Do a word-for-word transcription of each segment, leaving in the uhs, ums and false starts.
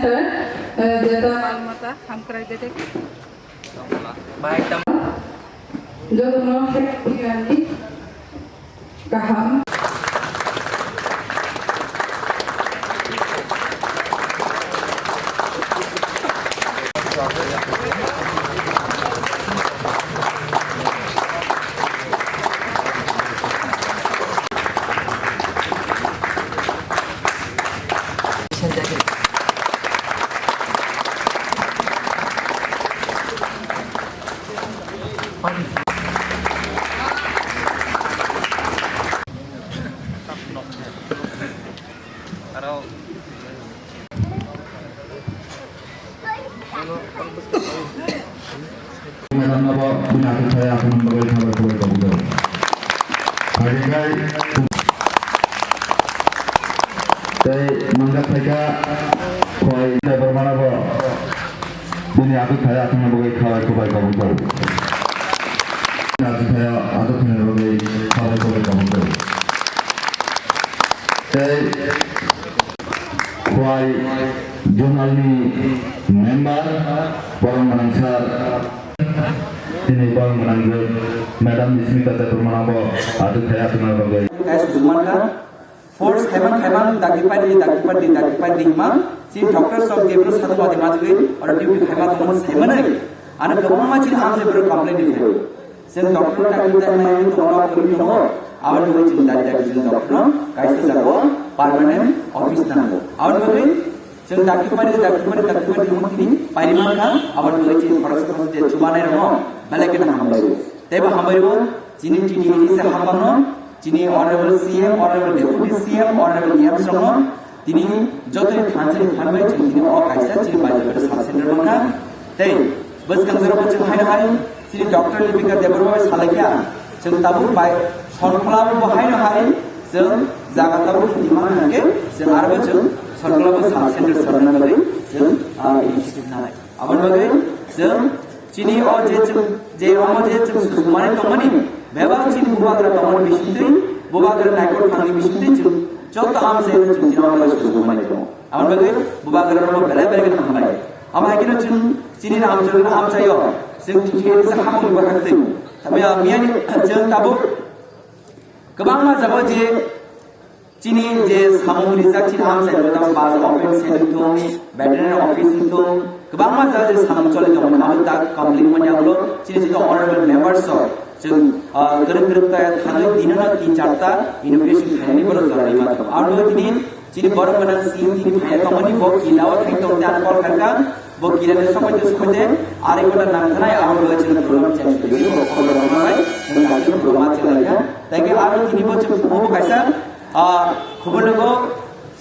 Eh, jeta. Jotono happy ani kaham. Madam no bo bini atuk thaya atung bagwi khabai khabai kabuk jago. Phaikhe khai tei manjak phaikha khoi tei bormano bo bini atuk thaya atung bagwi khabai khabai kabuk jago. Atuk thaya atung bagwi khabai khabai kabuk jago. Tei Khwai Zonal ni member, borok gwnang sir, tini borok gwnang je Madam Bismita Debbarma bo atuk thaya atung bagwi. Guys, sujumanta, force khaiman khaiman dagi padi, dagi padi, dagi padi hima, si doctor sok jebro sadhu mati majgwi, oro duty khaima tongmo saimanai, ano kwbangma chini amse bro complain di. Chwng doctor dakti dakti nai tongno kwrwi tongo, aboni bagwi chwng dakti dakti chwng doctorno kaisa jagao permanent office nango. Aboni bagwi chwng dakti pari, dakti pari, dakti pari tongmo tini pairi mankha, aboni bagwi chini khoroksa khoroksa je chubanai rokno belai kheno hambai rwo. Teibo hambai rwo chini T T A D C hapangno, chini Honorable C M, Honorable Deputy C M, Honorable E M srokno, tini jotoni thansani thanbai chwng tini o kaisa chini Baijalpet sub center mankha. Tei bwskang jorao bo chwng haino hai chini doctor Lipika Debbarma bai salaikha, chwng tabuk bai Sonkolabo bo haino hai chwng jaga tabuk hwnwi mankha hwnkhe chwng arbo chwng Sonkolabo sub center chwrwngna bagwi chwng, ah, initiative nanai. Aboni bagwi chwng chini o je chwng je omo je chwng sujumani tongmani bebak chini bubagra tongmani bisingtwi, bubagra naikol thangni bisingtwi chwng joto amchaino chwng chini omo bai sujumani tongo. Aboni bagwi bubagrano belai belai kheno hambai. Amo hai kheno chwng chini amchaino amchaio chwng T T A D C hapung bakhak twi. Tamya miyani chwng tabuk kwbangma jago je chini je samung rijak chini amchai rok tamo bus open shed wngthung, veterinary office wngthung, kwbangma jaga je samung choli tongmani abo ta complete manya ulo chini joto honorable members rok chwng, ah, kwrwng kwrwng ta thangwi dino no tin char ta inauguration khainani borok jorani ma tongo. Aro tini chini borok gwnang C M tini phaiya tongmani bo kila o thai tong ta call kharkha. Bo kila ni somoite somoite arai gota nang thanai abo bo chini program change khainani bo khobor rok ma bai chwng ta chini program change kha. Tei khe aro tini bo chwng bo kaisa, ah, khobor nogo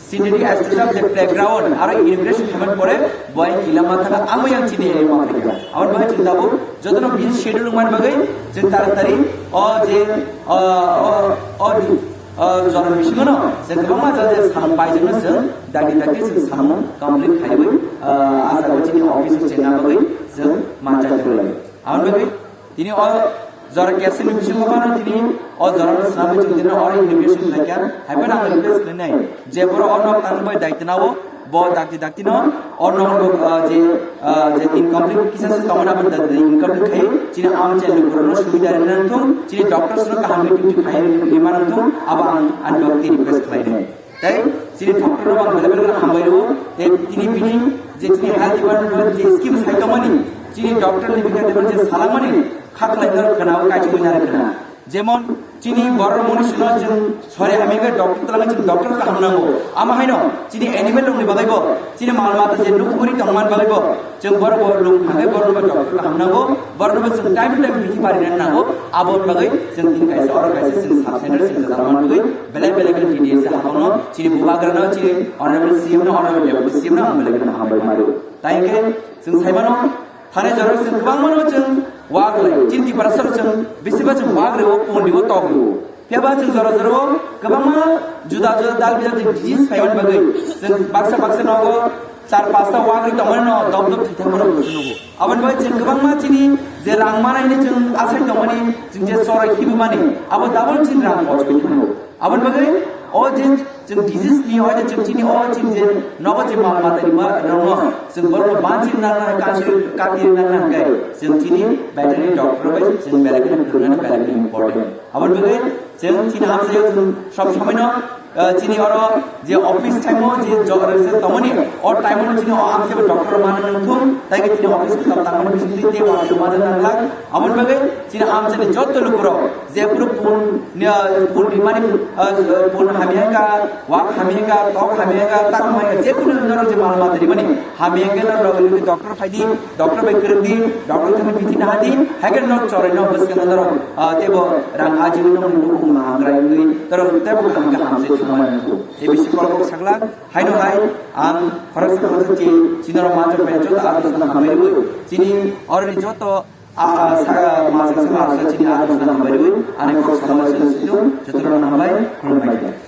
Synthetic Aesthetic je playground aro inauguration khaimani pore bo ai kila ma thangkha, amo yang chini area ma phaikha. Aboni bagwi chwng tabuk jotono bini schedule wngmani bagwi chwng taratari o je, o, o, o, o, jora bisingono je kwbangma jaga je samung paijakno chwng dagi dagi chwng samung complete khaiwi, ah, asagwi chini office o chenna bagwi chwng manjak tonglaio. Aboni bagwi tini o jora capsule ni bisingo phano tini o jora no swnamwi chwng tini oro inauguration khlaikha. Hai phano ang request khlainai je borok o nok tangwi bai daitwna o bo dakti dakti no o nok, ah, je, ah, je incomplete kisa se tongmani abo da-, da-, incomplete khai chini amchaini borok no subida rwna thung, chini doctors no kaham khe duty khai rwna thung, abo ang ani bagwi request khlainai. Tei chini doctor rok ang belai belai hambai rwo. Tei tini bini je chini health department je scheme sai tongmani, chini doctor ni bini je salamani khaklai no khna o kaisa mui nari khna. Jemon chini borok moni sino chwng sori hamya khe doctor twlangwi chwng doctor kaham nango. Amo haino chini animal rok ni bagwi bo, chini mal mata je nukmani tongmani bagwi bo, chwng borok bo lung thangwi borok bo doctor kaham nango. Borok no bo chwng time to time bithi pari rwna nango. Aboni bagwi chwng tini kaisa oro kaisa chwng sub center chwng kwtal manwi belai belai khe T D S habangno chini bubagrano chini honorable C M no honorable deputy C M no ang belai khe hambai mari. Tai khe chwng saimano thani jora chwng kwbangmano chwng wak lai chini Tiprasa chwng bisiba chwng wak rwo pondi o tok rwo. Phiya ba chwng jora jora o kwbangma juda juda dal bijak disease phaimani bagwi chwng baksa baksa nogo char pasta wagri tongmani no dop dop thwi thangmani rok nugo. Aboni bagwi chwng kwbangma chini je rang manai hwnwi chwng asai tongmani chwng je chora khibimani abo double chini rang kochwi thango. Aboni bagwi o je Chwng disease ni hoite chwng chini o chini je nogo je mal mata ni ma rokno chwng borokno banchi nang nang, kanti, kanti nang nang khe chwng chini veterinary doctor bai chwng belai kheno phwrwngnani belai kheno important. Aboni bagwi chwng chini hamsai chwng sob somoi no, ah, chini oro je office time o je jo-, je tongmani o time o chini o hamsai doctor mana nangthung, tai khe chini office ko tangmani bisingtwi tei wa mana nanglak. Aboni bagwi chini amchaini joto lukurok jephuru pun, ah, pun rimani, ah, pun hamya ka, wak hamya ka, tok hamya ka, tak hamya ka, jekunu norok je mal mata rimani hamya ka norok luku doctor phaidi, doctor bai kwrwngdi, doctor thani bithi nahadi, haikhe norok choroi no bwskango norok, ah, teibo rang ajiwi no mung bukung ma hamkrai wngwi norok teibo kaham khe hamsai thangmani nukhu. Tei bisi kolok sakla, haino hai ang khoroksa khoroksa chi, chinorok manjak bai joto adosano hambai rwi, chini oroni joto A, a, saka, masa, saka, saka, chini adamsano hambai rwi, ani kok salama sini situ, jotono hambai,